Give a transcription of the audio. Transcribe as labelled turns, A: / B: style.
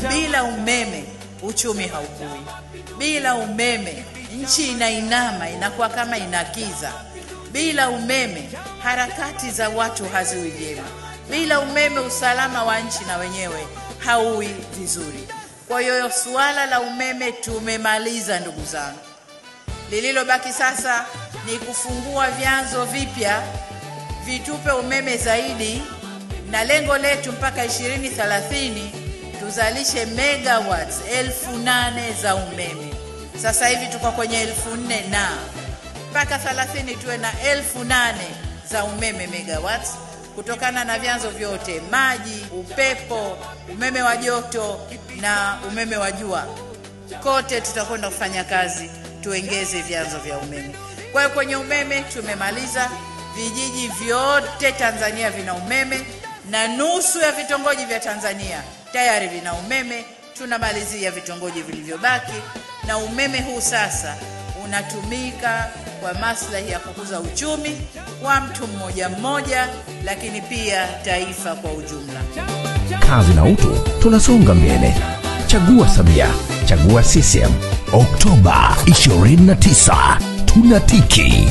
A: Bila umeme uchumi haukui. Bila umeme nchi inainama, inakuwa kama inakiza. Bila umeme harakati za watu haziwi vyema. Bila umeme usalama wa nchi na wenyewe hauwi vizuri. Kwa hiyo suala la umeme tumemaliza, ndugu zangu. Lililobaki sasa ni kufungua vyanzo vipya vitupe umeme zaidi, na lengo letu mpaka 2030 tuzalishe megawatts 8,000 za umeme. Sasa hivi tuko kwenye 4,000 na mpaka 30 tuwe na 8,000 za umeme megawatts, kutokana na vyanzo vyote: maji, upepo, umeme wa joto na umeme wa jua. Kote tutakwenda kufanya kazi tuongeze vyanzo vya umeme. Kwa hiyo kwenye umeme tumemaliza. Vijiji vyote Tanzania vina umeme na nusu ya vitongoji vya Tanzania tayari vina umeme. Tunamalizia vitongoji vilivyobaki, na umeme huu sasa unatumika kwa maslahi ya kukuza uchumi wa mtu mmoja mmoja, lakini pia taifa kwa ujumla.
B: Kazi na utu, tunasonga mbele. Chagua Samia, chagua CCM. Oktoba 29 tunatiki.